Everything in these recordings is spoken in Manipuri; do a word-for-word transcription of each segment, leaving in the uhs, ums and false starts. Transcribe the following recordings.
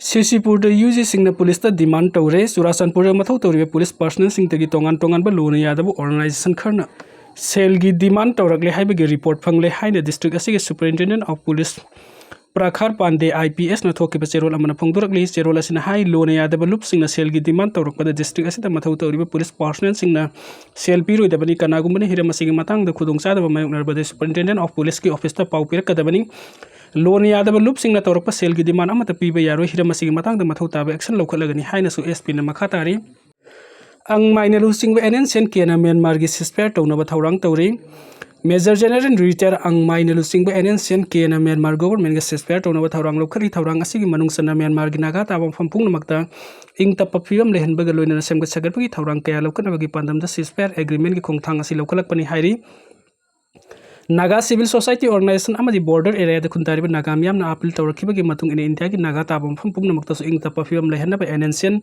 ꯁꯤꯁꯤꯄꯨꯔꯗ ꯌꯨ ꯖꯤꯁꯤꯡꯅ ꯄꯨꯂꯤꯁꯇ ꯗꯤꯃꯥꯟ ꯇꯧꯔꯦ꯫ ꯆꯨꯔꯥꯆꯥꯟꯄꯨꯔꯗ ꯃꯊꯧ ꯇꯧꯔꯤꯕ ꯄꯨꯂꯤꯁ ꯄꯥꯔꯁꯅꯦꯜꯁꯤꯡꯗꯒꯤ ꯇꯣꯉꯥꯟ ꯇꯣꯉꯥꯟꯕ ꯂꯣꯅ ꯌꯥꯗꯕ ꯑꯣꯔꯒꯅꯥꯏꯖꯦꯁꯟ ꯈꯔꯅ ꯁꯦꯜꯒꯤ ꯗꯤꯃꯥꯟ ꯇꯧꯔꯛꯂꯦ ꯍꯥꯏꯕꯒꯤ ꯔꯤꯄꯣꯔꯠ ꯐꯪꯂꯦ ꯍꯥꯏꯅ ꯗꯤꯁꯇ꯭ꯔꯤꯛ ꯑꯁꯤꯒꯤ ꯁꯨꯄꯔꯤꯟꯇꯦꯟꯗꯦꯟ of police ꯄ꯭ꯔꯈꯥꯔ Pandey, I P ꯑꯦꯁꯅ ꯊꯣꯛꯈꯤꯕ ꯆꯦꯔꯣꯜ ꯑꯃꯅ ꯐꯣꯡꯗꯣꯔꯛꯂꯤ꯫ ꯆꯦꯔꯣꯜ ꯑꯁꯤꯅ ꯍꯥꯏ, ꯂꯣꯅ ꯌꯥꯗꯕ ꯂꯨꯞꯁꯤꯡꯅ ꯁꯦꯜꯒꯤ ꯗꯤꯃꯥꯟ ꯇꯧꯔꯛꯄꯗ ꯗꯤꯁꯇ꯭ꯔꯤꯛ ꯑꯁꯤꯗ ꯃꯊꯧ ꯇꯧꯔꯤꯕ ꯄꯨꯂꯤꯁ ꯄꯥꯔꯁꯅꯦꯜꯁꯤꯡꯅ ꯁꯦꯜ ꯄꯤꯔꯣꯏꯗꯕꯅꯤ꯫ ꯀꯅꯥꯒꯨꯝꯕꯅ ꯍꯤꯔꯝ ꯑꯁꯤꯒꯤ ꯃꯇꯥꯡꯗ ꯈꯨꯗꯣꯡꯆꯥꯗꯕ ꯃꯥꯌꯣꯛꯅꯔꯕꯗꯤ ꯁꯨꯄꯔꯤꯟꯇꯦꯟꯗꯦꯟ ꯑꯣꯐ ꯄꯨꯂꯤꯁꯀꯤ ꯑꯣꯐꯤꯁꯇ ꯄꯥꯎ ꯄꯤꯔꯛꯀꯗꯕꯅꯤ꯫ ꯂꯣꯅ ꯌꯥꯗꯕ ꯂꯨꯞꯁꯤꯡꯅ ꯇꯧꯔꯛꯄ ꯁꯦꯜꯒꯤ ꯗꯤꯃꯥꯟ ꯑꯃꯠꯇ ꯄꯤꯕ ꯌꯥꯔꯣꯏ꯫ ꯍꯤꯔꯝ ꯑꯁꯤꯒꯤ ꯃꯇꯥꯡꯗ ꯃꯊꯧ ꯇꯥꯕ ꯑꯦꯛꯁꯟ ꯂꯧꯈꯠꯂꯒꯅꯤ ꯍꯥꯏꯅꯁꯨ ꯑꯦꯁ ꯄꯤꯅ ꯃꯈꯥ ꯇꯥꯔꯤ꯫ ꯑꯪ ꯃꯥꯏꯅ ꯂꯨꯆꯤꯡꯕ ꯑꯦꯟ ꯑꯦꯟ ꯁꯦꯟ ꯀꯦꯅ ꯃ꯭ꯌꯥꯟꯃꯥꯔꯒꯤ ꯁꯤꯁꯐꯥꯌꯔ ꯇꯧꯅꯕ ꯊꯧꯔꯥꯡ ꯇꯧꯔꯤ꯫ ꯃꯦꯖꯔ ꯖꯦꯅꯔꯦꯜ ꯔꯤꯇꯥꯌꯔ ꯑꯪ ꯃꯥꯏꯅ ꯂꯨꯆꯤꯡꯕ ꯑꯦꯟ ꯑꯦꯟ ꯁꯦꯟ ꯀꯦꯅ ꯃ꯭ꯌꯥꯟꯃꯥꯔ ꯒꯣꯚꯔꯟꯃꯦꯟꯒ ꯁꯤꯁꯐꯥꯌꯔ ꯇꯧꯅꯕ ꯊꯧꯔꯥꯡ ꯂꯧꯈꯠꯂꯤ꯫ ꯊꯧꯔꯥꯡ ꯑꯁꯤꯒꯤ ꯃꯅꯨꯡ ꯆꯟꯅ ꯃ꯭ꯌꯥꯟꯃꯥꯔꯒꯤ ꯅꯥꯒꯥ ꯇꯥꯕ ꯃꯐꯝ ꯄꯨꯝꯅꯃꯛꯇ ꯏꯪ ꯇꯞꯄ ꯐꯤꯕꯝ ꯂꯩꯍꯟꯕꯒ ꯂꯣꯏꯅꯅ ꯁꯦꯝꯒꯠ ꯁꯥꯒꯠꯄꯒꯤ ꯊꯧꯔꯥꯡ ꯀꯌꯥ ꯂꯧꯈꯠꯅꯕꯒꯤ ꯄꯥꯟꯗꯝꯗ ꯁꯤꯁꯐꯥꯌꯔ ꯑꯦꯒ꯭ꯔꯤꯃꯦꯟꯒꯤ ꯈꯣꯡꯊꯥꯡ ꯑꯁꯤ ꯂꯧꯈꯠꯂꯛꯄꯅꯤ ꯍꯥꯏꯔꯤ꯫ ꯅꯥꯒꯥ ꯁꯤꯚꯤꯜ ꯁꯣꯁꯥꯏꯇꯤ ꯑꯣꯔꯒꯅꯥꯏꯖꯦꯁꯟ ꯑꯃꯗꯤ ꯕꯣꯔꯗꯔ ꯑꯦꯔꯤꯌꯥꯗ ꯈꯨꯟꯗꯥꯔꯤꯕ ꯅꯥꯒꯥ ꯃꯤꯌꯥꯝꯅ ꯑꯥꯄꯤꯜ ꯇꯧꯔꯛꯈꯤꯕꯒꯤ ꯃꯇꯨꯡ ꯏꯟꯅ ꯏꯟꯗꯤꯌꯥꯒꯤ ꯅꯥꯒꯥ ꯇꯥꯕ ꯃꯐꯝ ꯄꯨꯝꯅꯃꯛꯇꯁꯨ ꯏꯪ ꯇꯞꯄ ꯐꯤꯕꯝ ꯂꯩꯍꯟꯅꯕ ꯑꯦꯟ ꯑꯦꯟ ꯁꯦꯟ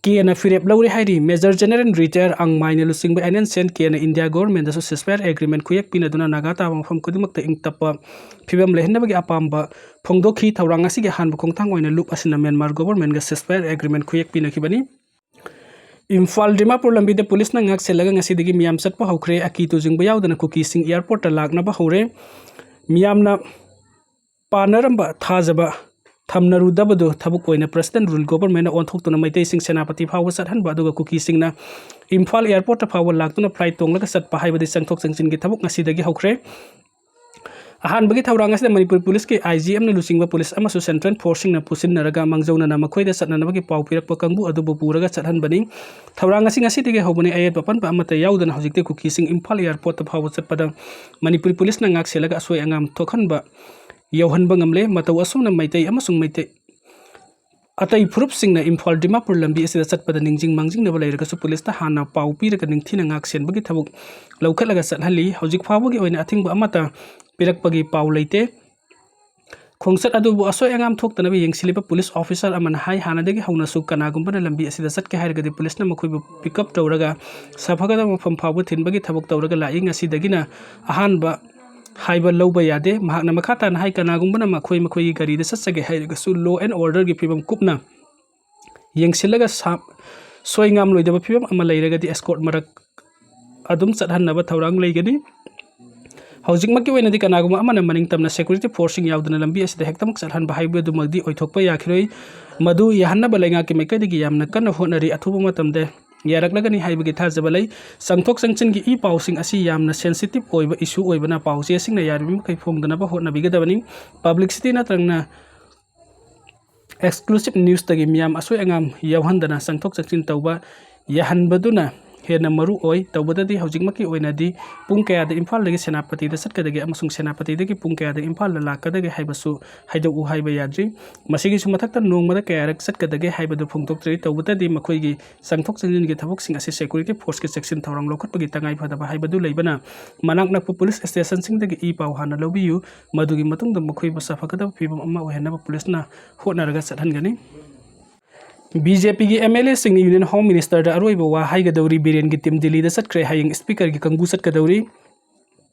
ꯀꯦꯅ ꯐꯤꯔꯦꯞ ꯂꯧꯔꯦ ꯍꯥꯏꯔꯤ꯫ ꯃꯦꯖꯔ ꯖꯦꯅꯔꯦꯜ ꯔꯤꯇꯥꯌꯔ ꯑꯪ ꯃꯥꯏꯅ ꯂꯨꯆꯤꯡꯕ ꯑꯦꯟ ꯑꯦꯟ ꯁꯦꯟ ꯀꯦꯅ ꯏꯟꯗꯤꯌꯥ ꯒꯣꯚꯔꯟꯃꯦꯟꯗꯁꯨ ꯁꯤꯁꯐꯥꯌꯔ ꯑꯦꯒ꯭ꯔꯤꯃꯦꯟ ꯈꯨꯌꯦꯛ ꯄꯤꯅꯗꯨꯅ ꯅꯥꯒꯥ ꯇꯥꯕ ꯃꯐꯝ ꯈꯨꯗꯤꯡꯃꯛꯇ ꯏꯪ ꯇꯞꯄ ꯐꯤꯕꯝ ꯂꯩꯍꯟꯅꯕꯒꯤ ꯑꯄꯥꯝꯕ ꯐꯣꯡꯗꯣꯛꯈꯤ꯫ ꯊꯧꯔꯥꯡ ꯑꯁꯤꯒꯤ ꯑꯍꯥꯟꯕ ꯈꯣꯡꯊꯥꯡ ꯑꯣꯏꯅ ꯂꯨꯞ ꯑꯁꯤꯅ ꯃ꯭ꯌꯥꯟꯃꯥꯔ ꯒꯣꯚꯔꯟꯃꯦꯟꯒ ꯁꯤꯁꯐꯥꯌꯔ ꯑꯦꯒ꯭ꯔꯤꯃꯦꯟ ꯈꯨꯌꯦꯛ ꯄꯤꯅꯈꯤꯕꯅꯤ꯫ ꯏꯝꯐꯥꯜ ꯗꯤꯃꯥꯄꯨꯔ ꯂꯝꯕꯤꯗ ꯄꯨꯂꯤꯁꯅ ꯉꯥꯛ ꯁꯦꯜꯂꯒ ꯉꯁꯤꯗꯒꯤ ꯃꯤꯌꯥꯝ ꯆꯠꯄ ꯍꯧꯈ꯭ꯔꯦ꯫ ꯑꯀꯤ ꯇꯨꯖꯤꯡꯕ ꯌꯥꯎꯗꯅ ꯀꯨꯀꯤꯁꯤꯡ ꯑꯦꯌꯥꯔꯄꯣꯔꯠꯇ ꯂꯥꯛꯅꯕ ꯍꯧꯔꯦ꯫ ꯃꯤꯌꯥꯝꯅ ꯄꯥꯅꯔꯝꯕ ꯊꯥꯖꯕ ꯊꯝꯅꯔꯨꯗꯕꯗꯨ ꯊꯕꯛ ꯑꯣꯏꯅ ꯄ꯭ꯔꯁꯤꯗꯦꯟ ꯔꯨꯜ ꯒꯣꯚꯔꯟꯃꯦꯟꯅ ꯑꯣꯟꯊꯣꯛꯇꯨꯅ ꯃꯩꯇꯩꯁꯤꯡ ꯁꯦꯅꯥꯄꯇꯤ ꯐꯥꯎꯕ ꯆꯠꯍꯟꯕ, ꯑꯗꯨꯒ ꯀꯨꯀꯤꯁꯤꯡꯅ ꯏꯝꯐꯥꯜ ꯑꯦꯌꯥꯔꯄꯣꯔꯠꯇ ꯐꯥꯎꯕ ꯂꯥꯛꯇꯨꯅ ꯐ꯭ꯂꯥꯏꯠ ꯇꯣꯡꯂꯒ ꯆꯠꯄ ꯍꯥꯏꯕꯗꯤ ꯆꯪꯊꯣꯛ ꯆꯪꯁꯤꯟꯒꯤ ꯊꯕꯛ ꯉꯁꯤꯗꯒꯤ ꯍꯧꯈ꯭ꯔꯦ꯫ ꯑꯍꯥꯟꯕꯒꯤ ꯊꯧꯔꯥꯡ ꯑꯁꯤꯗ ꯃꯅꯤꯄꯨꯔ ꯄꯨꯂꯤꯁꯀꯤ ꯑꯥꯏ ꯖꯤ ꯑꯦꯝꯅ ꯂꯨꯆꯤꯡꯕ ꯄꯨꯂꯤꯁ ꯑꯃꯁꯨ ꯁꯦꯟꯇ꯭ꯔꯦꯜ ꯐꯣꯔꯁꯁꯤꯡꯅ ꯄꯨꯁꯤꯟꯅꯔꯒ ꯃꯥꯡꯖꯧꯅꯅ ꯃꯈꯣꯏꯗ ꯆꯠꯅꯅꯕꯒꯤ ꯄꯥꯎ ꯄꯤꯔꯛꯄ ꯀꯥꯡꯕꯨ ꯑꯗꯨꯕꯨ ꯄꯨꯔꯒ ꯆꯠꯍꯟꯕꯅꯤ꯫ ꯊꯧꯔꯥꯡ ꯑꯁꯤ ꯉꯁꯤꯗꯒꯤ ꯍꯧꯕꯅꯤ꯫ ꯑꯌꯦꯠꯄ ꯑꯄꯟꯕ ꯑꯃꯠꯇ ꯌꯥꯎꯗꯅ ꯍꯧꯖꯤꯛꯇꯤ ꯀꯨꯀꯤꯁꯤꯡ ꯏꯝꯐꯥꯜ ꯑꯦꯌꯥꯔꯄꯣꯔꯠꯇ ꯐꯥꯎꯕ ꯆꯠꯄꯗ ꯃꯅꯤꯄꯨꯔ ꯄꯨꯂꯤꯁꯅ ꯉꯥꯛ ꯁꯦꯜꯂꯒ ꯑꯁꯣꯏ ꯑꯉꯥꯝ ꯊꯣꯛꯍꯟꯕ ꯌꯧꯍꯟꯕ ꯉꯝꯂꯦ꯫ ꯃꯇꯧ ꯑꯁꯨꯝꯅ ꯃꯩꯇꯩ ꯑꯃꯁꯨꯡ ꯃꯩꯇꯩ ꯑꯇꯩ ꯐꯨꯔꯨꯞꯁꯤꯡꯅ ꯏꯝꯐꯥꯜ ꯗꯤꯃꯥꯄꯨꯔ ꯂꯝꯕꯤ ꯑꯁꯤꯗ ꯆꯠꯄꯗ ꯅꯤꯡꯁꯤꯡ ꯃꯥꯡꯖꯤꯡꯅꯕ ꯂꯩꯔꯒꯁꯨ ꯄꯨꯂꯤꯁꯇ ꯍꯥꯟꯅ ꯄꯥꯎ ꯄꯤꯔꯒ ꯅꯤꯡꯊꯤꯅ ꯉꯥꯛ ꯁꯦꯟꯕꯒꯤ ꯊꯕꯛ ꯂꯧꯈꯠꯂꯒ ꯆꯠꯍꯜꯂꯤ꯫ ꯍꯧꯖꯤꯛ ꯐꯥꯎꯕꯒꯤ ꯑꯣꯏꯅ ꯑꯊꯤꯡꯕ ꯑꯃꯠꯇ ꯄꯤꯔꯛꯄꯒꯤ ꯄꯥꯎ ꯂꯩꯇꯦ꯫ ꯈꯣꯡꯆꯠ ꯑꯗꯨꯕꯨ ꯑꯁꯣꯏ ꯑꯉꯥꯝ ꯊꯣꯛꯇꯅꯕ ꯌꯦꯡꯁꯤꯜꯂꯤꯕ ꯄꯨꯂꯤꯁ ꯑꯣꯐꯤꯁꯥꯔ ꯑꯃꯅ ꯍꯥꯏ, ꯍꯥꯟꯅꯗꯒꯤ ꯍꯧꯅꯁꯨ ꯀꯅꯥꯒꯨꯝꯕꯅ ꯂꯝꯕꯤ ꯑꯁꯤꯗ ꯆꯠꯀꯦ ꯍꯥꯏꯔꯒꯗꯤ ꯄꯨꯂꯤꯁꯅ ꯃꯈꯣꯏꯕꯨ ꯄꯤꯛ ꯑꯞ ꯇꯧꯔꯒ ꯁꯥꯐꯒꯗꯕ ꯃꯐꯝ ꯐꯥꯎꯕ ꯊꯤꯟꯕꯒꯤ ꯊꯕꯛ ꯇꯧꯔꯒ ꯂꯥꯛꯏ꯫ ꯉꯁꯤꯗꯒꯤꯅ ꯑꯍꯥꯟꯕ ꯍꯥꯏꯕ ꯂꯧꯕ ꯌꯥꯗꯦ꯫ ꯃꯍꯥꯛꯅ ꯃꯈꯥ ꯇꯥꯅ ꯍꯥꯏ, ꯀꯅꯥꯒꯨꯝꯕꯅ ꯃꯈꯣꯏ ꯃꯈꯣꯏꯒꯤ ꯒꯥꯔꯤꯗ ꯆꯠꯆꯒꯦ ꯍꯥꯏꯔꯒꯁꯨ law and orderꯒꯤ ꯐꯤꯕꯝ ꯀꯨꯞꯅ ꯌꯦꯡꯁꯤꯜꯂꯒ ꯁꯥ-, ꯁꯣꯏ ꯉꯥꯝꯂꯣꯏꯗꯕ ꯐꯤꯕꯝ ꯑꯃ ꯂꯩꯔꯒꯗꯤ escort ꯃꯔꯛ ꯑꯗꯨꯝ ꯆꯠꯍꯟꯅꯕ ꯊꯧꯔꯥꯡ ꯂꯩꯒꯅꯤ꯫ ꯍꯧꯖꯤꯛꯃꯛꯀꯤ ꯑꯣꯏꯅꯗꯤ ꯀꯅꯥꯒꯨꯝꯕ ꯑꯃꯅ ꯃꯅꯤꯡ ꯇꯝꯅ security forceꯁꯤꯡ ꯌꯥꯎꯗꯅ ꯂꯝꯕꯤ ꯑꯁꯤꯗ ꯍꯦꯛꯇꯃꯛ ꯆꯠꯍꯟꯕ ꯍꯥꯏꯕꯗꯨꯃꯛꯇꯤ ꯑꯣꯏꯊꯣꯛꯄ ꯌꯥꯈꯤꯔꯣꯏ꯫ ꯃꯗꯨ ꯌꯥꯍꯟꯅꯕ ꯂꯩꯉꯥꯛꯀꯤ ꯃꯥꯏꯀꯩꯗꯒꯤ ꯌꯥꯝꯅ ꯀꯟꯅ ꯍꯣꯠꯅꯔꯤ꯫ ꯑꯊꯨꯕ ꯃꯇꯝꯗ ꯌꯥꯔꯛꯂꯒꯅꯤ ꯍꯥꯏꯕꯒꯤ ꯊꯥꯖꯕ ꯂꯩ꯫ ꯆꯪꯊꯣꯛ ꯆꯪꯁꯤꯟꯒꯤ ꯏ ꯄꯥꯎꯁꯤꯡ ꯑꯁꯤ ꯌꯥꯝꯅ sensitive ꯑꯣꯏꯕ issue ꯑꯣꯏꯕꯅ ꯄꯥꯎ ꯆꯦꯁꯤꯡꯅ ꯌꯥꯔꯤꯕ ꯃꯈꯩ ꯐꯣꯡꯗꯅꯕ ꯍꯣꯠꯅꯕꯤꯒꯗꯕꯅꯤ꯫ Publicity ꯅꯠꯇ꯭ꯔꯒꯅ exclusive newsꯇꯒꯤ ꯃꯤꯌꯥꯝ ꯑꯁꯣꯏ ꯑꯉꯥꯝ ꯌꯥꯎꯍꯟꯗꯅ ꯆꯪꯊꯣꯛ ꯆꯪꯁꯤꯟ ꯇꯧꯕ ꯌꯥꯍꯟꯕꯗꯨꯅ ꯍꯦꯟꯅ ꯃꯔꯨ ꯑꯣꯏ꯫ ꯇꯧꯕꯗꯗꯤ ꯍꯧꯖꯤꯛꯃꯛꯀꯤ ꯑꯣꯏꯅꯗꯤ ꯄꯨꯡ ꯀꯌꯥꯗ ꯏꯝꯐꯥꯜꯗꯒꯤ ꯁꯦꯅꯥꯄꯇꯤꯗ ꯆꯠꯀꯗꯒꯦ ꯑꯃꯁꯨꯡ ꯁꯦꯅꯥꯄꯇꯤꯗꯒꯤ ꯄꯨꯡ ꯀꯌꯥꯗ ꯏꯝꯐꯥꯜꯗ ꯂꯥꯛꯀꯗꯒꯦ ꯍꯥꯏꯕꯁꯨ ꯍꯥꯏꯗꯣꯛꯎ ꯍꯥꯏꯕ ꯌꯥꯗ꯭ꯔꯤ꯫ ꯃꯁꯤꯒꯤꯁꯨ ꯃꯊꯛꯇ ꯅꯣꯡꯃꯗ ꯀꯌꯥꯔꯛ ꯆꯠꯀꯗꯒꯦ ꯍꯥꯏꯕꯗꯨ ꯐꯣꯡꯗꯣꯛꯇ꯭ꯔꯤ꯫ ꯇꯧꯕꯇꯗꯤ ꯃꯈꯣꯏꯒꯤ ꯆꯪꯊꯣꯛ ꯆꯪꯁꯤꯟꯒꯤ ꯊꯕꯛꯁꯤꯡ ꯑꯁꯤ security forceꯀꯤ ꯆꯦꯛꯁꯤꯟ ꯊꯧꯔꯥꯡ ꯂꯧꯈꯠꯄꯒꯤ ꯇꯉꯥꯏ ꯐꯗꯕ ꯍꯥꯏꯕꯗꯨ ꯂꯩꯕꯅ ꯃꯅꯥꯛ ꯅꯛꯄ police stationꯁꯤꯡꯗꯒꯤ ꯏ ꯄꯥꯎ ꯍꯥꯟꯅ ꯂꯧꯕꯤꯌꯨ꯫ ꯃꯗꯨꯒꯤ ꯃꯇꯨꯡꯗ ꯃꯈꯣꯏꯕꯨ ꯆꯐꯒꯗꯕ ꯐꯤꯕꯝ ꯑꯃ ꯑꯣꯏꯍꯟꯅꯕ policeꯅ ꯍꯣꯠꯅꯔꯒ ꯆꯠꯍꯟꯒꯅꯤ꯫ BJPꯒꯤ MLAꯁꯤꯡꯅ Union Home Ministerꯗ ꯑꯔꯣꯏꯕ ꯋꯥ ꯍꯥꯏꯒꯗꯧꯔꯤ꯫ ꯕꯤꯔꯦꯟꯒꯤ team ꯗꯤꯜꯂꯤꯗ ꯆꯠꯈ꯭ꯔꯦ꯫ ꯍꯌꯦꯡ speakerꯒꯤ ꯀꯥꯡꯕꯨ ꯆꯠꯀꯗꯧꯔꯤ꯫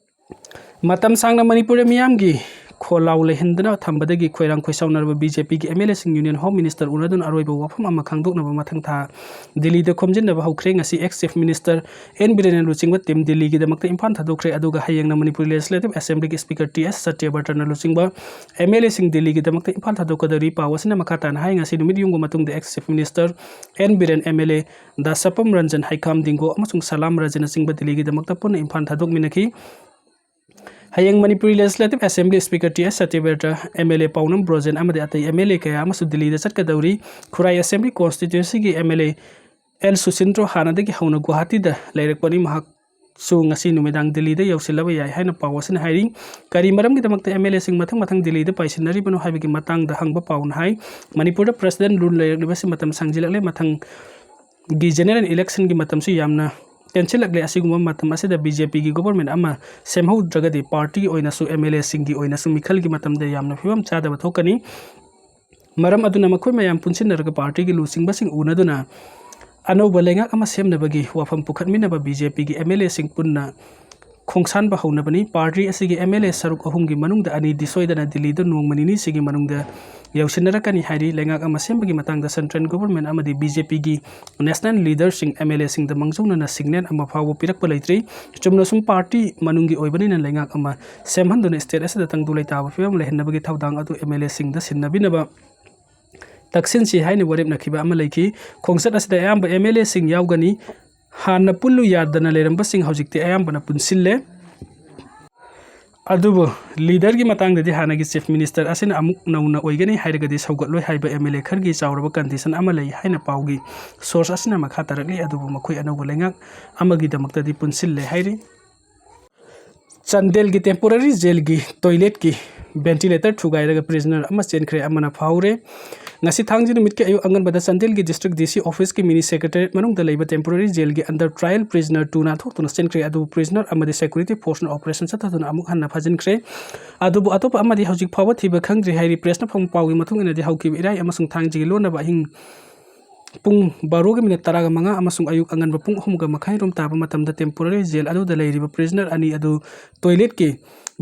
ꯃꯇꯝ ꯁꯥꯡꯅ ꯃꯅꯤꯄꯨꯔꯗ ꯃꯤꯌꯥꯝꯒꯤ ꯈꯣꯜꯂꯥꯎ ꯂꯩꯍꯟꯗꯅ ꯊꯝꯕꯗꯒꯤ ꯈꯣꯏꯔꯥꯡ ꯈꯣꯏꯁꯥꯎꯅꯔꯕ BJPꯒꯤ MLAꯁꯤꯡ Union Home Minister ꯎꯅꯗꯨꯅ ꯑꯔꯣꯏꯕ ꯋꯥꯐꯝ ꯑꯃ ꯈꯪꯗꯣꯛꯅꯕ ꯃꯊꯪ ꯊꯥ ꯗꯤꯜꯂꯤꯗ ꯈꯣꯝꯖꯤꯟꯅꯕ ꯍꯧꯈ꯭ꯔꯦ꯫ ꯉꯁꯤ ex Chief Minister ꯑꯦꯟ ꯕꯤꯔꯦꯟꯅ ꯂꯨꯆꯤꯡꯕ team ꯗꯤꯜꯂꯤꯒꯤꯗꯃꯛꯇ ꯏꯝꯐꯥꯜ ꯊꯥꯗꯣꯛꯈ꯭ꯔꯦ꯫ ꯑꯗꯨꯒ ꯍꯌꯦꯡꯅ ꯃꯅꯤꯄꯨꯔ Legislative Assemblyꯒꯤ Speaker ꯇꯤ ꯑꯦꯁ ꯁꯇ꯭ꯌꯕ꯭ꯔꯇꯅ ꯂꯨꯆꯤꯡꯕ MLAꯁꯤꯡ ꯗꯤꯜꯂꯤꯒꯤꯗꯃꯛꯇ ꯏꯝꯐꯥꯜ ꯊꯥꯗꯣꯛꯀꯗꯧꯔꯤ꯫ ꯄꯥꯎ ꯑꯁꯤꯅ ꯃꯈꯥ ꯇꯥꯅ ꯍꯥꯏ, ꯉꯁꯤ ꯅꯨꯃꯤꯠ ꯌꯨꯡꯕ ꯃꯇꯨꯡꯗ ex Chief Minister N Biren, MLA Daspam Ranjan, Heikham Dingo ꯑꯃꯁꯨꯡ ꯁꯂꯥꯝ ꯔꯖꯟꯅꯆꯤꯡꯕ ꯗꯤꯜꯂꯤꯒꯤꯗꯃꯛꯇ ꯄꯨꯟꯅ ꯏꯝꯐꯥꯜ ꯊꯥꯗꯣꯛꯃꯤꯟꯅꯈꯤ꯫ ꯍꯌꯦꯡ Manipur Legislative Assembly Speaker T S Satyabrata, MLA Paonam Brojen ꯑꯃꯗꯤ ꯑꯇꯩ MLA ꯀꯌꯥ ꯑꯃꯁꯨ ꯗꯤꯜꯂꯤꯗ ꯆꯠꯀꯗꯧꯔꯤ꯫ ꯈꯨꯔꯥꯏ Assembly Constituencyꯒꯤ MLA ꯑꯦꯜ ꯁꯨꯁꯤꯟꯗ꯭ꯔꯣ ꯍꯥꯟꯅꯗꯒꯤ ꯍꯧꯅ ꯒꯨꯋꯥꯍꯥꯇꯤꯗ ꯂꯩꯔꯛꯄꯅꯤ꯫ ꯃꯍꯥꯛꯁꯨ ꯉꯁꯤ ꯅꯨꯃꯤꯗꯥꯡ ꯗꯤꯜꯂꯤꯗ ꯌꯧꯁꯤꯜꯂꯕ ꯌꯥꯏ ꯍꯥꯏꯅ ꯄꯥꯎ ꯑꯁꯤꯅ ꯍꯥꯏꯔꯤ꯫ ꯀꯔꯤ ꯃꯔꯝꯒꯤꯗꯃꯛꯇ MLAꯁꯤꯡ ꯃꯊꯪ ꯃꯊꯪ ꯗꯤꯜꯂꯤꯗ ꯄꯥꯏꯁꯤꯟꯅꯔꯤꯕꯅꯣ ꯍꯥꯏꯕꯒꯤ ꯃꯇꯥꯡꯗ ꯍꯪꯕ ꯄꯥꯎꯅ ꯍꯥꯏ, ꯃꯅꯤꯄꯨꯔꯗ President rule ꯂꯩꯔꯛꯂꯤꯕꯁꯤ ꯃꯇꯝ ꯁꯥꯡꯖꯤꯜꯂꯛꯂꯦ꯫ ꯃꯊꯪꯒꯤ general electionꯒꯤ ꯃꯇꯝꯁꯨ ꯌꯥꯝꯅ ꯇꯦꯟꯁꯤꯜꯂꯛꯂꯦ꯫ ꯑꯁꯤꯒꯨꯝꯕ ꯃꯇꯝ ꯑꯁꯤꯗ BJPꯒꯤ government ꯑꯃ ꯁꯦꯝꯍꯧꯗ꯭ꯔꯒꯗꯤ partyꯒꯤ ꯑꯣꯏꯅꯁꯨ MLAꯁꯤꯡꯒꯤ ꯑꯣꯏꯅꯁꯨ ꯃꯤꯈꯜꯒꯤ ꯃꯇꯝꯗ ꯌꯥꯝꯅ ꯐꯤꯕꯝ ꯆꯥꯗꯕ ꯊꯣꯛꯀꯅꯤ꯫ ꯃꯔꯝ ꯑꯗꯨꯅ ꯃꯈꯣꯏ ꯃꯌꯥꯝ ꯄꯨꯟꯁꯤꯟꯅꯔꯒ partyꯒꯤ ꯂꯨꯆꯤꯡꯕꯁꯤꯡ ꯎꯅꯗꯨꯅ ꯑꯅꯧꯕ ꯂꯩꯉꯥꯛ ꯑꯃ ꯁꯦꯝꯅꯕꯒꯤ ꯋꯥꯐꯝ ꯄꯨꯈꯠꯃꯤꯟꯅꯕ BJPꯒꯤ MLAꯁꯤꯡ ꯄꯨꯟꯅ ꯈꯣꯡꯁꯥꯟꯕ ꯍꯧꯅꯕꯅꯤ꯫ ꯄꯥꯔꯇꯤ ꯑꯁꯤꯒꯤ ꯑꯦꯝ ꯑꯦꯜ ꯑꯦ ꯁꯔꯨꯛ ꯑꯍꯨꯝꯒꯤ ꯃꯅꯨꯡꯗ ꯑꯅꯤꯗꯤ ꯁꯣꯏꯗꯅ ꯗꯤꯜꯂꯤꯗ ꯅꯣꯡꯃ ꯅꯤꯅꯤꯁꯤꯒꯤ ꯃꯅꯨꯡꯗ ꯌꯧꯁꯤꯟꯅꯔꯛꯀꯅꯤ ꯍꯥꯏꯔꯤ꯫ ꯂꯩꯉꯥꯛ ꯑꯃ ꯁꯦꯝꯕꯒꯤ ꯃꯇꯥꯡꯗ ꯁꯦꯟꯇ꯭ꯔꯦꯜ ꯒꯣꯚꯔꯟꯃꯦꯟꯠ ꯑꯃꯗꯤ ꯕꯤ ꯖꯦ ꯄꯤꯒꯤ ꯅꯦꯁꯅꯦꯜ ꯂꯤꯗꯔꯁꯤꯡ, ꯑꯦꯝ ꯑꯦꯜ ꯑꯦꯁꯤꯡꯗ ꯃꯥꯡꯖꯧꯅꯅ ꯁꯤꯒꯅꯦꯜ ꯑꯃ ꯐꯥꯎꯕ ꯄꯤꯔꯛꯄ ꯂꯩꯇ꯭ꯔꯤ꯫ ꯆꯨꯝꯅ ꯁꯨꯝ ꯄꯥꯔꯇꯤ ꯃꯅꯨꯡꯒꯤ ꯑꯣꯏꯕꯅꯤꯅ ꯂꯩꯉꯥꯛ ꯑꯃ ꯁꯦꯝꯍꯟꯗꯨꯅ ꯁ꯭ꯇꯦꯠ ꯑꯁꯤꯗ ꯇꯪꯗꯨ ꯂꯩꯇꯥꯕ ꯐꯤꯕꯝ ꯂꯩꯍꯟꯅꯕꯒꯤ ꯊꯧꯗꯥꯡ ꯑꯗꯨ ꯑꯦꯝ ꯑꯦꯜ ꯑꯦꯁꯤꯡꯗ ꯁꯤꯟꯅꯕꯤꯅꯕ ꯇꯛꯁꯤꯟꯁꯤ ꯍꯥꯏꯅ ꯋꯥꯔꯦꯞꯅꯈꯤꯕ ꯑꯃ ꯂꯩꯈꯤ꯫ ꯈꯣꯡꯆꯠ ꯑꯁꯤꯗ ꯑꯌꯥꯝꯕ ꯑꯦꯝ ꯑꯦꯜ ꯑꯦꯁꯤꯡ ꯌꯥꯎꯒꯅꯤ꯫ ꯍꯥꯟꯅ ꯄꯨꯜꯂꯨ ꯌꯥꯗꯅ ꯂꯩꯔꯝꯕꯁꯤꯡ ꯍꯧꯖꯤꯛꯇꯤ ꯑꯌꯥꯝꯕꯅ ꯄꯨꯟꯁꯤꯜꯂꯦ꯫ ꯑꯗꯨꯕꯨ ꯂꯤꯗꯔꯒꯤ ꯃꯇꯥꯡꯗꯗꯤ ꯍꯥꯟꯅꯒꯤ ꯆꯤꯐ ꯃꯤꯅꯤꯁꯇꯔ ꯑꯁꯤꯅ ꯑꯃꯨꯛ ꯅꯧꯅ ꯑꯣꯏꯒꯅꯤ ꯍꯥꯏꯔꯒꯗꯤ ꯁꯧꯒꯠꯂꯣꯏ ꯍꯥꯏꯕ ꯑꯦꯝ ꯑꯦꯜ ꯑꯦ ꯈꯔꯒꯤ ꯆꯥꯎꯔꯕ ꯀꯟꯗꯤꯁꯟ ꯑꯃ ꯂꯩ ꯍꯥꯏꯅ ꯄꯥꯎꯒꯤ ꯁꯣꯔꯁ ꯑꯁꯤꯅ ꯃꯈꯥ ꯇꯥꯔꯛꯂꯤ꯫ ꯑꯗꯨꯕꯨ ꯃꯈꯣꯏ ꯑꯅꯧꯕ ꯂꯩꯉꯥꯛ ꯑꯃꯒꯤꯗꯃꯛꯇꯗꯤ ꯄꯨꯟꯁꯤꯜꯂꯦ ꯍꯥꯏꯔꯤ꯫ ꯆꯥꯟꯗꯦꯜꯒꯤ ꯇꯦꯝꯄꯣꯔꯔꯤ ꯖꯦꯜꯒꯤ ꯇꯣꯏꯂꯦꯠꯀꯤ ꯚꯦꯟꯇꯤꯂꯦꯇꯔ ꯊꯨꯒꯥꯏꯔꯒ ꯄ꯭ꯔꯤꯖꯅꯔ ꯑꯃ ꯆꯦꯟꯈ꯭ꯔꯦ, ꯑꯃꯅ ꯐꯥꯍꯧꯔꯦ꯫ ꯉꯁꯤ ꯊꯥꯡꯖ ꯅꯨꯃꯤꯠꯀꯤ ꯑꯌꯨꯛ ꯑꯉꯟꯕꯗ ꯆꯥꯟꯗꯦꯜꯒꯤ ꯗꯤꯁꯇ꯭ꯔꯤꯛ ꯗꯤ ꯁꯤ ꯑꯣꯐꯤꯁꯀꯤ ꯃꯤꯅꯤ ꯁꯦꯀ꯭ꯔꯦꯇꯔꯤꯌꯦꯠ ꯃꯅꯨꯡꯗ ꯂꯩꯕ ꯇꯦꯝꯄꯣꯔꯔꯤ ꯖꯦꯜꯒꯤ ꯑꯟꯗꯔ ꯇ꯭ꯔꯥꯏꯌꯦꯜ ꯄ꯭ꯔꯤꯖꯅꯔ ꯇꯨ ꯅꯥꯟꯊꯣꯛꯇꯨꯅ ꯆꯦꯟꯈ꯭ꯔꯦ꯫ ꯑꯗꯨꯕꯨ ꯄ꯭ꯔꯤꯖꯅꯔ ꯑꯃꯗꯤ ꯁꯦꯀ꯭ꯌꯨꯔꯤꯇꯤ ꯐꯣꯔꯁꯅ ꯑꯣꯄꯔꯦꯁꯟ ꯆꯠꯊꯗꯨꯅ ꯑꯃꯨꯛ ꯍꯟꯅ ꯐꯥꯖꯤꯟꯈ꯭ꯔꯦ꯫ ꯑꯗꯨꯕꯨ ꯑꯇꯣꯞꯄ ꯑꯃꯗꯤ ꯍꯧꯖꯤꯛ ꯐꯥꯎꯕ ꯊꯤꯕ ꯈꯪꯗ꯭ꯔꯤ ꯍꯥꯏꯔꯤ꯫ ꯄ꯭ꯔꯦꯁꯅ ꯐꯪꯕ ꯄꯥꯎꯒꯤ ꯃꯇꯨꯡ ꯏꯟꯅꯗꯤ ꯍꯧꯈꯤꯕ ꯏꯔꯥꯏ ꯑꯃꯁꯨꯡ ꯊꯥꯡꯖꯒꯤ ꯂꯣꯟꯅꯕ ꯑꯍꯤꯡ ꯄꯨꯡ ꯕꯥꯔꯣꯒ ꯃꯤꯅꯤꯠ ꯇꯔꯥꯒ ꯃꯉꯥ ꯑꯃꯁꯨꯡ ꯑꯌꯨꯛ ꯑꯉꯟꯕ ꯄꯨꯡ ꯑꯍꯨꯝꯒ ꯃꯈꯥꯏ ꯔꯣꯝ ꯇꯥꯕ ꯃꯇꯝꯗ ꯇꯦꯝꯄꯣꯔꯔꯤ ꯖꯦꯜ ꯑꯗꯨꯗ ꯂꯩꯔꯤꯕ ꯄ꯭ꯔꯤꯖꯅꯔ ꯑꯅꯤ ꯑꯗꯨ ꯇꯣꯏꯂꯦꯠꯀꯤ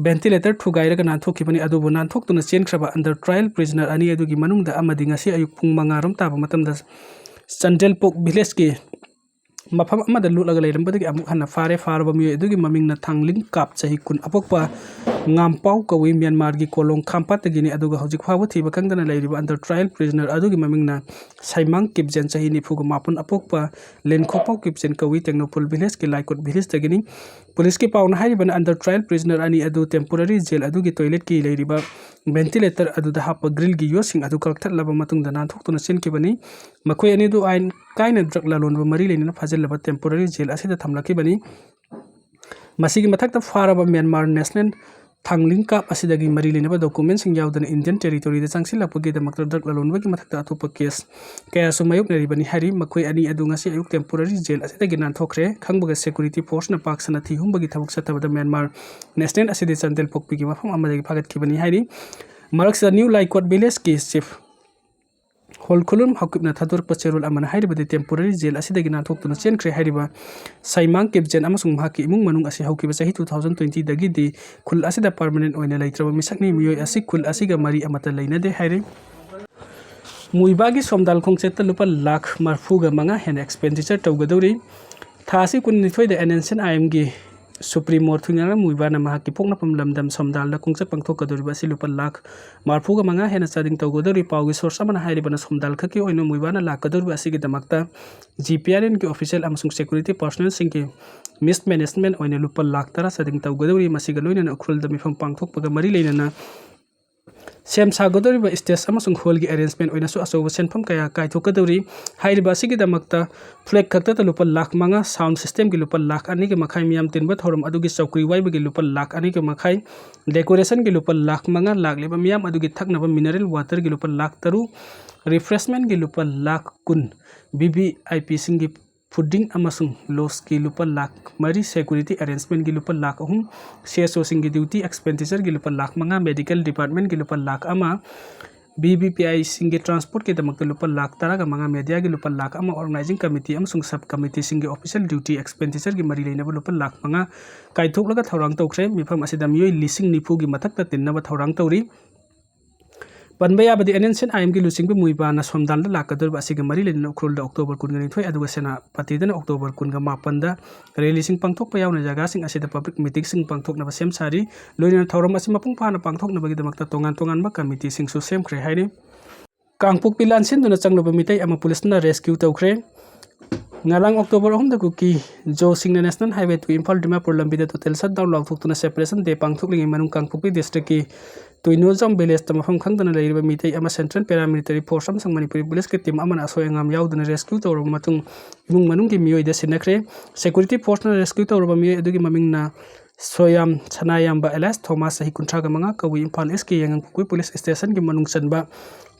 ꯚꯦꯟꯇꯤꯂꯦꯇꯔ ꯊꯨꯒꯥꯏꯔꯒ ꯅꯥꯟꯊꯣꯛꯈꯤꯕꯅꯤ꯫ ꯑꯗꯨꯕꯨ ꯅꯥꯟꯊꯣꯛꯇꯨꯅ ꯆꯦꯟꯈ꯭ꯔꯕ ꯑꯟꯗꯔ ꯇ꯭ꯔꯥꯏꯌꯦꯜ ꯄ꯭ꯔꯤꯖꯅꯔ ꯑꯅꯤ ꯑꯗꯨꯒꯤ ꯃꯅꯨꯡꯗ ꯑꯃꯗꯤ ꯉꯁꯤ ꯑꯌꯨꯛ ꯄꯨꯡ ꯃꯉꯥ ꯔꯣꯝ ꯇꯥꯕ ꯃꯇꯝꯗ ꯆꯥꯟꯗꯦꯜ ꯄꯣꯛ ꯚꯤꯂꯦꯖꯀꯤ ꯃꯐꯝ ꯑꯃꯗ ꯂꯣꯠꯂꯒ ꯂꯩꯔꯝꯕꯗꯒꯤ ꯑꯃꯨꯛ ꯍꯟꯅ ꯐꯥꯔꯦ꯫ ꯐꯥꯔꯕ ꯃꯤꯑꯣꯏ ꯑꯗꯨꯒꯤ ꯃꯃꯤꯡꯅ ꯊꯥꯡꯂꯤꯡ ꯀꯥꯞ, ꯆꯍꯤ ꯀꯨꯟ ꯑꯄꯣꯛꯄ ꯉꯥꯝꯄꯥꯎ ꯀꯧꯏ, ꯃ꯭ꯌꯥꯟꯃꯥꯔꯒꯤ ꯀꯣꯂꯣꯡ ꯈꯥꯝꯄꯥꯠꯇꯒꯤꯅꯤ꯫ ꯑꯗꯨꯒ ꯍꯧꯖꯤꯛ ꯐꯥꯎꯕ ꯊꯤꯕ ꯈꯪꯗꯅ ꯂꯩꯔꯤꯕ ꯑꯟꯗꯔ ꯇ꯭ꯔꯥꯏꯌꯦꯜ ꯄ꯭ꯔꯤꯖꯅꯔ ꯑꯗꯨꯒꯤ ꯃꯃꯤꯡꯅ ꯁꯥꯏꯃꯥꯡ ꯀꯤꯞꯖꯦꯟ, ꯆꯍꯤ ꯅꯤꯐꯨꯒ ꯃꯥꯄꯟ ꯑꯄꯣꯛꯄ ꯂꯦꯟꯈꯣꯄꯥꯎ ꯀꯤꯞꯖꯦꯟ ꯀꯧꯏ, ꯇꯦꯡꯅꯧꯄꯜ ꯚꯤꯂꯦꯖꯀꯤ ꯂꯥꯏꯀꯣꯠ ꯚꯤꯂꯦꯖꯇꯒꯤꯅꯤ꯫ ꯄꯨꯂꯤꯁꯀꯤ ꯄꯥꯎꯅ ꯍꯥꯏꯔꯤꯕꯅ ꯑꯟꯗꯔ ꯇ꯭ꯔꯥꯏꯌꯦꯜ ꯄ꯭ꯔꯤꯖꯅꯔ ꯑꯅꯤ ꯑꯗꯨ ꯇꯦꯝꯄꯣꯔꯔꯤ ꯖꯦꯜ ꯑꯗꯨꯒꯤ ꯇꯣꯏꯂꯦꯠꯀꯤ ꯂꯩꯔꯤꯕ ꯚꯦꯟꯇꯤꯂꯦꯇꯔ ꯑꯗꯨꯗ ꯍꯥꯞꯄ ꯒ꯭ꯔꯤꯜꯒꯤ ꯌꯣꯠꯁꯤꯡ ꯑꯗꯨ ꯀꯛꯊꯠꯂꯕ ꯃꯇꯨꯡꯗ ꯅꯥꯟꯊꯣꯛꯇꯨꯅ ꯆꯦꯟꯈꯤꯕꯅꯤ꯫ ꯃꯈꯣꯏ ꯑꯅꯤꯗꯨ ꯑꯥꯏꯟ ꯀꯥꯏꯅ ꯗ꯭ꯔꯒ ꯂꯂꯣꯟꯕ ꯃꯔꯤ ꯂꯩꯅꯅ ꯐꯥꯖꯤꯜꯂꯕ ꯇꯦꯝꯄꯣꯔꯔꯤ ꯖꯦꯜ ꯑꯁꯤꯗ ꯊꯝꯂꯛꯈꯤꯕꯅꯤ꯫ ꯃꯁꯤꯒꯤ ꯃꯊꯛꯇ ꯐꯥꯔꯕ ꯃ꯭ꯌꯥꯟꯃꯥꯔ ꯅꯦꯁꯅꯦꯜ ꯊꯥꯡꯂꯤꯡ ꯀꯥꯞ ꯑꯁꯤꯗꯒꯤ ꯃꯔꯤ ꯂꯩꯅꯕ ꯗꯣꯀꯨꯃꯦꯟꯁꯤꯡ ꯌꯥꯎꯗꯅ ꯏꯟꯗꯤꯌꯟ ꯇꯦꯔꯤꯇꯣꯔꯤꯗ ꯆꯪꯁꯤꯜꯂꯛꯄꯒꯤꯗꯃꯛꯇ ꯗ꯭ꯔꯒ ꯂꯂꯣꯟꯕꯒꯤ ꯃꯊꯛꯇ ꯑꯇꯣꯞꯄ ꯀꯦꯁ ꯀꯌꯥꯁꯨ ꯃꯥꯌꯣꯛꯅꯔꯤꯕꯅꯤ ꯍꯥꯏꯔꯤ꯫ ꯃꯈꯣꯏ ꯑꯅꯤ ꯑꯗꯨ ꯉꯁꯤ ꯑꯌꯨꯛ ꯇꯦꯝꯄꯣꯔꯔꯤ ꯖꯦꯜ ꯑꯁꯤꯗꯒꯤ ꯅꯥꯟꯊꯣꯛꯈ꯭ꯔꯦ꯫ ꯈꯪꯕꯒ ꯁꯦꯀ꯭ꯌꯨꯔꯤꯇꯤ ꯐꯣꯔꯁꯅ ꯄꯥꯛ ꯁꯟꯅ ꯊꯤꯍꯨꯝꯕꯒꯤ ꯊꯕꯛ ꯆꯠꯊꯕꯗ ꯃ꯭ꯌꯥꯟꯃꯥꯔ ꯅꯦꯁꯅꯦꯜ ꯑꯁꯤꯗꯤ ꯆꯥꯟꯗꯦꯜ ꯄꯣꯛꯄꯤꯒꯤ ꯃꯐꯝ ꯑꯃꯗꯒꯤ ꯐꯥꯒꯠꯈꯤꯕꯅꯤ ꯍꯥꯏꯔꯤ꯫ ꯃꯔꯛꯁꯤꯗ ꯅ꯭ꯌꯨ ꯂꯥꯏꯀꯣꯠ ꯚꯤꯂꯦꯖꯀꯤ ꯆꯤꯐ ꯍꯣꯜ ꯈꯨꯂꯨꯝ ꯍꯧꯈꯤꯕꯅ ꯊꯥꯗꯣꯔꯛꯄ ꯆꯦꯔꯣꯜ ꯑꯃꯅ ꯍꯥꯏꯔꯤꯕꯗꯤ temporary jail ꯑꯁꯤꯗꯒꯤ ꯅꯥꯟꯊꯣꯛꯇꯨꯅ ꯆꯦꯟꯈ꯭ꯔꯦ ꯍꯥꯏꯔꯤꯕ ꯁꯩꯃꯥꯡ ꯀꯤꯞꯖꯦꯟ ꯑꯃꯁꯨꯡ ꯃꯍꯥꯛꯀꯤ ꯏꯃꯨꯡ ꯃꯅꯨꯡ ꯑꯁꯤ ꯍꯧꯈꯤꯕ ꯆꯍꯤ two thousand twenty ꯗꯒꯤꯗꯤ ꯈꯨꯜ ꯑꯁꯤꯗ permanent ꯑꯣꯏꯅ ꯂꯩꯇ꯭ꯔꯕ ꯃꯤꯁꯛꯅꯤ꯫ ꯃꯤꯑꯣꯏ ꯑꯁꯤ ꯈꯨꯜ ꯑꯁꯤꯒ ꯃꯔꯤ ꯑꯃꯠꯇ ꯂꯩꯅꯗꯦ ꯍꯥꯏꯔꯤ꯫ ꯃꯨꯏꯕꯥꯒꯤ ꯁꯣꯝꯗꯥꯜ ꯈꯣꯡꯆꯠꯇ ꯂꯨꯄꯥ ꯂꯥꯈ ꯃꯔꯤꯐꯨꯒ ꯃꯉꯥ ꯍꯦꯟꯅ expenditure ꯇꯧꯒꯗꯧꯔꯤ꯫ ꯊꯥ ꯑꯁꯤ ꯀꯨꯟꯅꯤꯊꯣꯏꯗ ꯑꯦꯟ ꯑꯦꯟ ꯁꯤ ꯑꯦꯟ ꯑꯥꯏ ꯑꯦꯝꯒꯤ ꯁꯨꯄ꯭ꯔꯤꯃꯣ ꯊꯨꯏꯉꯥꯔꯥꯝ ꯃꯨꯏꯕꯥꯅ ꯃꯍꯥꯛꯀꯤ ꯄꯣꯛꯅꯐꯝ ꯂꯝꯗꯝ ꯁꯣꯝꯗꯥꯜꯗ ꯈꯣꯡꯆꯠ ꯄꯥꯡꯊꯣꯛꯀꯗꯧꯔꯤꯕ ꯑꯁꯤ ꯂꯨꯄꯥ ꯂꯥꯈ ꯃꯔꯤꯐꯨꯒ ꯃꯉꯥ ꯍꯦꯟꯅ ꯆꯥꯗꯤꯡ ꯇꯧꯒꯗꯧꯔꯤ꯫ ꯄꯥꯎꯒꯤ source ꯑꯃꯅ ꯍꯥꯏꯔꯤꯕꯅ ꯁꯣꯝꯗꯥꯜ ꯈꯛꯀꯤ ꯑꯣꯏꯅ ꯃꯨꯏꯕꯥꯅ ꯂꯥꯛꯀꯗꯧꯔꯤꯕ ꯑꯁꯤꯒꯤꯗꯃꯛꯇ ꯖꯤ ꯄꯤ ꯑꯥꯔ ꯑꯦꯟꯒꯤ official ꯑꯃꯁꯨꯡ security personnelꯁꯤꯡꯒꯤ mismanagement ꯑꯣꯏꯅ ꯂꯨꯄꯥ ꯂꯥꯈ ꯇꯔꯥ ꯆꯥꯗꯤꯡ ꯇꯧꯒꯗꯧꯔꯤ꯫ ꯃꯁꯤꯒ ꯂꯣꯏꯅꯅ ꯎꯈ꯭ꯔꯨꯜꯗ ꯃꯤꯐꯝ ꯄꯥꯡꯊꯣꯛꯄꯒ ꯃꯔꯤ ꯂꯩꯅꯅ ꯁꯦꯝ ꯁꯥꯒꯗꯧꯔꯤꯕ stage ꯑꯃꯁꯨꯡ hallꯒꯤ arrangement ꯑꯣꯏꯅꯁꯨ ꯑꯆꯧꯕ ꯁꯦꯟꯐꯝ ꯀꯌꯥ ꯀꯥꯏꯊꯣꯛꯀꯗꯧꯔꯤ꯫ ꯍꯥꯏꯔꯤꯕ ꯑꯁꯤꯒꯤꯗꯃꯛꯇ flag ꯈꯛꯇꯗ ꯂꯨꯄꯥ ꯂꯥꯈ ꯃꯉꯥ, sound systemꯒꯤ ꯂꯨꯄꯥ ꯂꯥꯈ ꯑꯅꯤꯒ ꯃꯈꯥꯏ, ꯃꯤꯌꯥꯝ ꯇꯤꯟꯕ ꯊꯧꯔꯝ ꯑꯗꯨꯒꯤ ꯆꯧꯀ꯭ꯔꯤ ꯋꯥꯏꯕꯒꯤ ꯂꯨꯄꯥ ꯂꯥꯈ ꯑꯅꯤꯒ ꯃꯈꯥꯏ, decorationꯒꯤ ꯂꯨꯄꯥ ꯂꯥꯈ ꯃꯉꯥ, ꯂꯥꯛꯂꯤꯕ ꯃꯤꯌꯥꯝ ꯑꯗꯨꯒꯤ ꯊꯛꯅꯕ mineral waterꯒꯤ ꯂꯨꯄꯥ ꯂꯥꯈ ꯇꯔꯨꯛ, refreshmentꯀꯤ ꯂꯨꯄꯥ ꯂꯥꯈ ꯀꯨꯟ, V V I Pꯁꯤꯡꯒꯤ fooding ꯑꯃꯁꯨꯡ lodgeꯀꯤ ꯂꯨꯄꯥ ꯂꯥꯈ ꯃꯔꯤ, security arrangementꯀꯤ ꯂꯨꯄꯥ ꯂꯥꯈ ꯑꯍꯨꯝ, C S Oꯁꯤꯡꯒꯤ duty expenditureꯒꯤ ꯂꯨꯄꯥ ꯂꯥꯈ ꯃꯉꯥ, medical departmentꯀꯤ ꯂꯨꯄꯥ ꯂꯥꯈ ꯑꯃ, V V P Iꯁꯤꯡꯒꯤ transportꯀꯤꯗꯃꯛꯇ ꯂꯨꯄꯥ ꯂꯥꯈ ꯇꯔꯥꯒ ꯃꯉꯥ, mediaꯒꯤ ꯂꯨꯄꯥ ꯂꯥꯈ ꯑꯃ, organizing committee ꯑꯃꯁꯨꯡ sub committeeꯁꯤꯡꯒꯤ official duty expenditureꯒꯤ ꯃꯔꯤ ꯂꯩꯅꯕ ꯂꯨꯄꯥ ꯂꯥꯈ ꯃꯉꯥ ꯀꯥꯏꯊꯣꯛꯂꯒ ꯊꯧꯔꯥꯡ ꯇꯧꯈ꯭ꯔꯦ꯫ ꯃꯤꯐꯝ ꯑꯁꯤꯗ ꯃꯤꯑꯣꯏ ꯂꯤꯁꯤꯡ ꯅꯤꯐꯨꯒꯤ ꯃꯊꯛꯇ ꯇꯤꯟꯅꯕ ꯊꯧꯔꯥꯡ ꯇꯧꯔꯤ꯫ ꯄꯟꯕ ꯌꯥꯕꯗꯤ, ꯑꯦꯟ ꯑꯦꯟ ꯁꯤ ꯑꯦꯟ ꯑꯥꯏ ꯑꯦꯝꯒꯤ ꯂꯨꯆꯤꯡꯕ ꯃꯨꯏꯕꯥꯅ ꯁꯣꯝꯗꯥꯜꯗ ꯂꯥꯛꯀꯗꯧꯔꯤꯕ ꯑꯁꯤꯒ ꯃꯔꯤ ꯂꯩꯅꯅ ꯎꯈ꯭ꯔꯨꯜꯗ October ꯀꯨꯟꯒ ꯅꯤꯊꯣꯏ ꯑꯗꯨꯒ ꯁꯦꯅꯥꯄꯇꯤꯗꯅ October ꯀꯨꯟꯒ ꯃꯥꯄꯟꯗ rallyꯁꯤꯡ ꯄꯥꯡꯊꯣꯛꯄ ꯌꯥꯎꯅ ꯖꯒꯥꯁꯤꯡ ꯑꯁꯤꯗ public meetingꯁꯤꯡ ꯄꯥꯡꯊꯣꯛꯅꯕ ꯁꯦꯝ ꯁꯥꯔꯤ꯫ ꯂꯣꯏꯅꯅ ꯊꯧꯔꯝ ꯑꯁꯤ ꯃꯄꯨꯡ ꯐꯥꯅ ꯄꯥꯡꯊꯣꯛꯅꯕꯒꯤꯗꯃꯛꯇ ꯇꯣꯉꯥꯟ ꯇꯣꯉꯥꯟꯕ committeeꯁꯤꯡꯁꯨ ꯁꯦꯝꯈ꯭ꯔꯦ ꯍꯥꯏꯔꯤ꯫ ꯀꯥꯡꯄꯣꯛꯄꯤ ꯂꯥꯟꯁꯤꯟꯗꯨꯅ ꯆꯪꯂꯨꯕ ꯃꯤꯇꯩ ꯑꯃ ꯄꯨꯂꯤꯁꯅ rescue ꯇꯧꯈ꯭ꯔꯦ꯫ ꯉꯔꯥꯡ October ꯑꯍꯨꯝꯗ ꯀꯨꯀꯤ ꯖꯣꯁꯤꯡꯅ National Highway two Imphal Dimapur ꯂꯝꯕꯤꯗ total shutdown ꯂꯥꯎꯊꯣꯛꯇꯨꯅ separation day ꯄꯥꯡꯊꯣꯛꯂꯤꯉꯩ ꯃꯅꯨꯡ ꯀꯥꯡꯄꯣꯛꯄꯤ districtꯀꯤ ꯇꯨꯏꯅꯣꯖꯥꯝ villageꯇ ꯃꯐꯝ ꯈꯪꯗꯅ ꯂꯩꯔꯤꯕ ꯃꯤꯇꯩ ꯑꯃ Central Paramilitary Force ꯑꯃꯁꯨꯡ ꯃꯅꯤꯄꯨꯔꯤ ꯄꯨꯂꯤꯁꯀꯤ team ꯑꯃꯅ ꯑꯁꯣꯏ ꯑꯉꯥꯝ ꯌꯥꯎꯗꯅ rescue ꯇꯧꯔꯕ ꯃꯇꯨꯡ ꯏꯃꯨꯡ ꯃꯅꯨꯡꯒꯤ ꯃꯤꯑꯣꯏꯗ ꯁꯤꯟꯅꯈ꯭ꯔꯦ꯫ Security forceꯅ rescue ꯇꯧꯔꯕ ꯃꯤꯑꯣꯏ ꯑꯗꯨꯒꯤ ꯃꯃꯤꯡꯅ ꯁꯣꯌꯥꯝ ꯁꯅꯥꯌꯥꯝꯕ alias ꯊꯣꯃꯥꯁ, ꯆꯍꯤ ꯀꯨꯟꯊ꯭ꯔꯥꯒ ꯃꯉꯥ ꯀꯧꯏ꯫ ꯏꯝꯐꯥꯜ Eastꯀꯤ ꯌꯥꯏꯉꯪꯄꯣꯛꯄꯤ police stationꯒꯤ ꯃꯅꯨꯡ ꯆꯟꯕ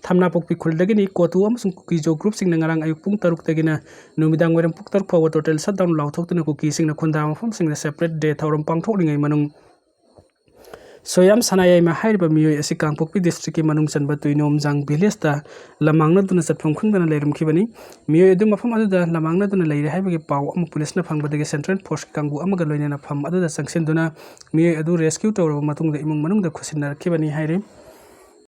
ꯊꯝꯅꯥꯄꯣꯛꯄꯤ ꯈꯨꯜꯗꯒꯤꯅꯤ꯫ ꯀꯣꯇꯨ ꯑꯃꯁꯨꯡ ꯀꯨꯀꯤꯖꯣ groupꯁꯤꯡꯅ ꯉꯔꯥꯡ ꯑꯌꯨꯛ ꯄꯨꯡ ꯇꯔꯨꯛꯇꯒꯤꯅ ꯅꯨꯃꯤꯗꯥꯡ ꯋꯥꯏꯔꯝ ꯄꯨꯡ ꯇꯔꯨꯛ ꯐꯥꯎꯕ total shutdown ꯂꯥꯎꯊꯣꯛꯇꯨꯅ ꯀꯨꯀꯤꯁꯤꯡꯅ ꯈꯨꯟꯗꯥ ꯃꯐꯝꯁꯤꯡꯗ separate day ꯊꯧꯔꯝ ꯄꯥꯡꯊꯣꯛꯂꯤꯉꯩ ꯃꯅꯨꯡ ꯁꯣꯌꯥꯝ ꯁꯅꯥꯌꯥꯏꯃ ꯍꯥꯏꯔꯤꯕ ꯃꯤꯑꯣꯏ ꯑꯁꯤ ꯀꯥꯡꯄꯣꯛꯄꯤ district ꯀꯤ ꯃꯅꯨꯡ ꯆꯟꯕ ꯇꯨꯏꯅꯣꯝꯖꯥꯡ village ꯇ ꯂꯃꯥꯡꯅꯗꯨꯅ ꯆꯠꯐꯝ ꯈꯪꯗꯅ ꯂꯩꯔꯝꯈꯤꯕꯅꯤ꯫ ꯃꯤꯑꯣꯏ ꯑꯗꯨ ꯃꯐꯝ ꯑꯗꯨꯗ ꯂꯃꯥꯡꯅꯗꯨꯅ ꯂꯩꯔꯦ ꯍꯥꯏꯕꯒꯤ ꯄꯥꯎ ꯑꯃ police ꯅ ꯐꯪꯕꯗꯒꯤ central force ꯀꯤ ꯀꯥꯡꯕꯨ ꯑꯃꯒ ꯂꯣꯏꯅꯅ ꯐꯝ ꯑꯗꯨꯗ ꯆꯪꯁꯤꯟꯗꯨꯅ ꯃꯤꯑꯣꯏ ꯑꯗꯨ rescue ꯇꯧꯔꯕ ꯃꯇꯨꯡꯗ ꯏꯃꯨꯡ ꯃꯅꯨꯡꯗ ꯈꯨꯠꯁꯤꯟꯅꯔꯛꯈꯤꯕꯅꯤ ꯍꯥꯏꯔꯤ꯫